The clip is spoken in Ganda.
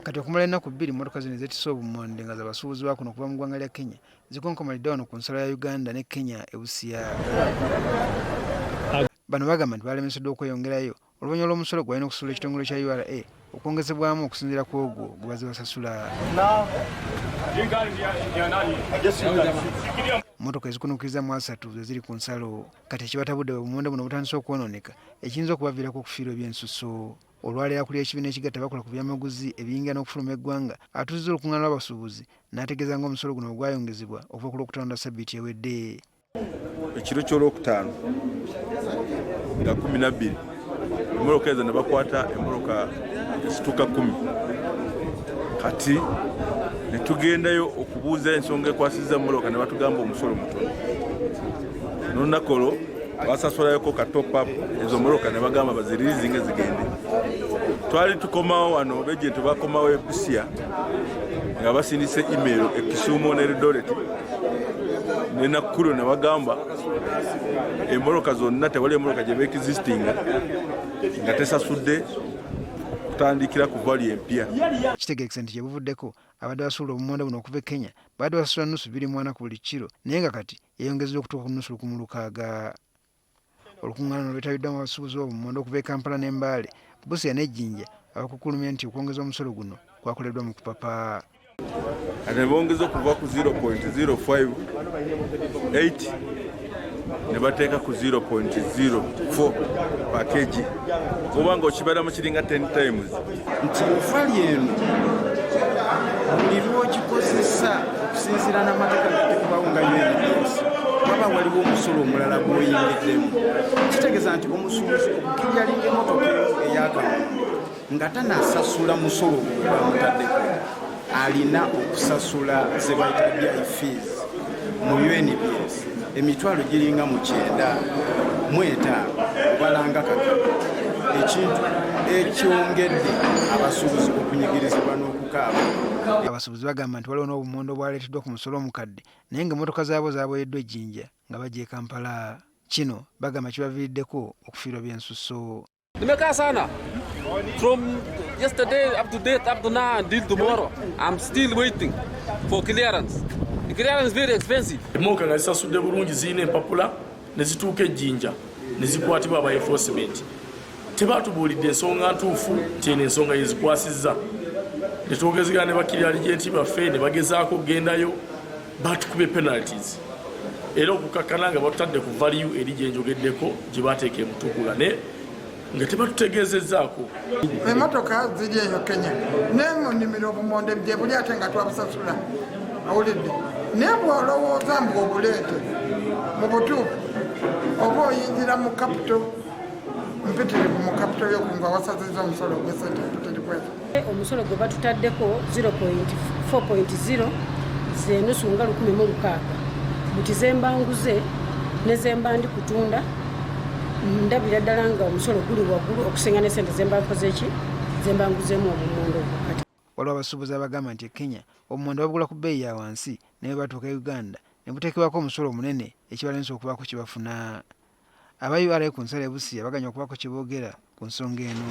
Kati okumala ennaku 2 mmotoka zino ezeetisse obumonde nga z'abasuubuzi ba kuno okuva mu ggwanga lya Kenya zikonkomalidde wano ku nsalo ya Uganda ne Kenya e Busia. Bano bagamba nti balemeseddwa okweyongerayo oluvannyuma lw'omusolo gwe balina okusasula ekitongole kya URA okwongezebwamu okusinziira ku ogwo gwe bazze basasula. Mmotoka ezikunuukiriza mu 30 ze ziri ku nsalo. Kati ekibatabudde bwe bumonde buno butandise okwonooneka ekiyinza okubaviirako okufiirwa eby'ensusso. Olwaleero akulira ekibiina ekigatta abakola ku byamaguzi ebiyingira n'okufuluma eggwanga atuuzizza olukungaana lw'abasuubuzi n'ategeeza ng'omusolo guno bwe gwayongezebwa okuva ku Lwokutaano lwa ssabbiiti ewedde. Ekiro ky'Olwokutaano nga 12 emmotoka ezo ne bakwata emmotoka ezituuka 10. Kati ne tugendayo okubuuza ensonga ekwasizza mmotoka ne batugamba omusolo mutono. N'olunaku olwo basasulayoko ka top up ezo mmotoka ne bagamba baziririzinge zigende. Twali tukomawo wano bejenti bakomawo e Busia nga basindise email e Kisumu ne Eldoret ne Nakuru ne bagamba emmotoka zonna tewali emmotoka gye beekizisitinga nga tesasudde kutandikira ku value empya. Kitegeerekese nti gye buvuddeko abadde basuula obumonde buno okuva e Kenya babadde basasula nnusu 2 mu 40 ku buli kiro naye nga kati yayongezeddwa okutuuka ku nnusu 1600. Olukungaana luno lwetabiddwamu abasuubuzi b'obumonde okuva e Kampala ne Mbale, Busia ne Jinja abakukkulumye nti okwongeza omusolo guno kwakoleddwa mu kupapa. Kati ne bongeza okuva ku 0.058 ne bateeka ku 0.04 per kg, oba nga okibalamu kiringa 10 times. Nti ofali eno buli lw'okikozesa okusinziira n'amateeka gateekebwawo nga UNBS, waba waliwo omusolo omulala gw'oyingiddemu. Kitegeeza nti omusuubuzi okukiryalinga emmotoka emu ey'akamonde nga tanasasula musolo gwe bamutaddeko, alina okusasula ze bayita DI fees mu UNBS emitwalo giringa mu 95 obalanga katono, ekintu ekyongedde abasuubuzi okunyigirizibwa n'okukaaba. Abasuubuzi bagamba nti waliwo n'obumonde obwaleeteddwa ku musolo omukadde naye ng'emmotoka zaabwo zaaboyeddwa e Jinja nga bajja e Kampala. Kino bagamba kibaviiriddeko okufiirwa by'ensusso. Nimekaa sana from yesterday up to date up to now until tomorrow. I'm still waiting for clearance. The clearance is very expensive. Emmotoka nga zisasudde bulungi, zirina empapula, ne zituuka e Jinja ne zikwatibwa aba enforcement. Tebatubuulidde ensonga ntuufu nti eno ensonga yezikwasizza. Ne twogezegana ne ba clearing agent baffe ne bagezaako okugendayo, batukubye penalties era okukakkana nga batutadde ku value eri gye njogeddeko gye bateeka emutukula ne nga tebatutegeezezzaako. Emotoka ziri eyo Kenya naye mu nnimiro obumonde gye buli ate nga twabusasula, owulidde? Naye bw'olowooza mbu obuleete, mu butuufu oba oyingira mu capital mpitirivu, mu capital yokunga wasaziza omusolo ogw'esente mpitirivu ezo. Omusolo gwe batutaddeko 0.4.0 zenusu nga 1600 buti zembanguze ne zemba ndi kutunda, ndabira ddala nga omusolo guli waggulu okusinga ne sente zemba nkoze ki zembanguzeemu obumonde obwo kati. Waliwo abasuubuzi abagamba nti e Kenya obumonde babugula ku bbeeyi ya wansi naye bwe batuuka e Uganda ne buteekebwako omusolo omunene ekibalemesa okubaako kye bafuna. Aba URA ku nsalo e Busia baganye okubaako kye boogera ku nsonga eno.